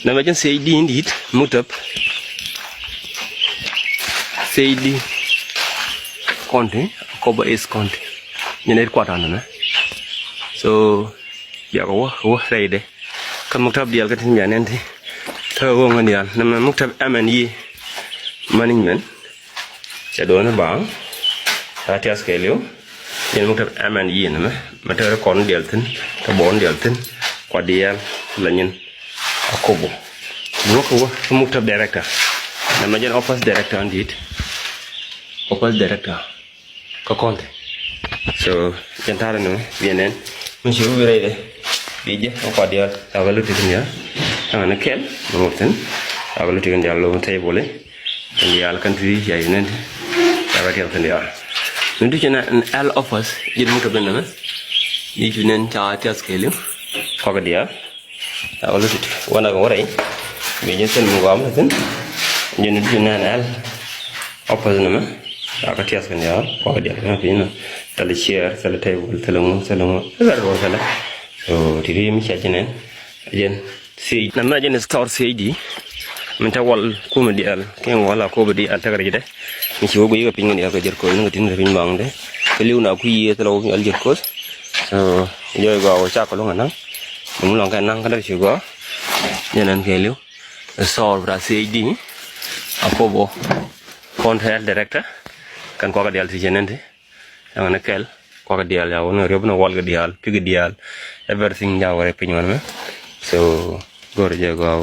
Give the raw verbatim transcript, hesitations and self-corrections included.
Nɛmɛ jɛn C H D in di̱i̱t, muktab C H D County, Akobo East County. Jɛn headquarter nɛmɛ. So, bia kɛ wä, kɛ wä rɛydɛ. Kä muktab diaal kä tin bia nɛn ti. Kä wä ŋuan diaal. Nɛmɛ muktab M and E management. Cɛ do̱n i̱ baaŋ. Ca tiath kɛɛliw. Jɛn muktab M and E nɛmɛ. Mɛ te rɛ kɔn diaal thi̱n. Te bɔɔn diaal thi̱n. Kua diaal la nyin. Akobo. Luɔk kɛ wä kä muktab director. Nɛmɛ jɛn office director in di̱i̱t. Office director kä county. So jɛn ta̱rɛ ni biɛ nɛn mi ci wä bi rɛydɛ. Bi jɛ kä kua diaal ca kɛ luti kin diaal. Ca kɛ ni kɛl ni muk thi̱n. Ca kɛ luti kin diaal lo table. Kin diaal kɛn ti ca yi nɛn ti. Ca kɛ tiath kin diaal. Ni ti ci nɛn L office jɛn muktab nɛmɛ. Ni ci nɛn ca tiath kɛɛliw. Kua kɛ diaal. Ca kɛ luti ti wanɛ kɛ wä rɛy. Bi jɛ thil mi gɔam ni thi̱n. Jɛn ti nɛn L office nɛmɛ. Ca kɛ tiath kɛn diaal kua kɛ diaal kɛn piny nɔ. Thilɛ chair, thilɛ table, thilɛ ŋu, thilɛ ŋu, thilɛ ruɔr thilɛ. So ti ri mi ca jɛ nɛn. Jɛn C H D nɛmɛ jɛn store C H D. Min te wal kumɛ diaal kiɛ ŋuɔl Akobo diaal tekɛ rɛydɛ. Mi ci wä guiy kɛ piny kɛn diaal kɛ jerk Koth ni kɛ tin kɛ piny baŋdɛ. Kɛ li̱w na kui̱ yiëë thilɛ wä piny al jerk Koth. So jɔy gɔaa wä cak kɛ luŋ anaŋ. Dum lɔŋ kɛ naŋ kä däk ci gɔaa. Jɛn ɛn kɛɛliw. Store bita C H D Akobo. County health director. Kɛn kuakɛ diaal ti cɛ nɛn ti. Ɛŋɛ ni kɛl kuakɛ diaal ya wä ni riop ni wal kɛ diaal, pik kɛ diaal. Everything ja wä rɛ piny wanɛ mɛ. So go̱r jɛ gɔaa wä.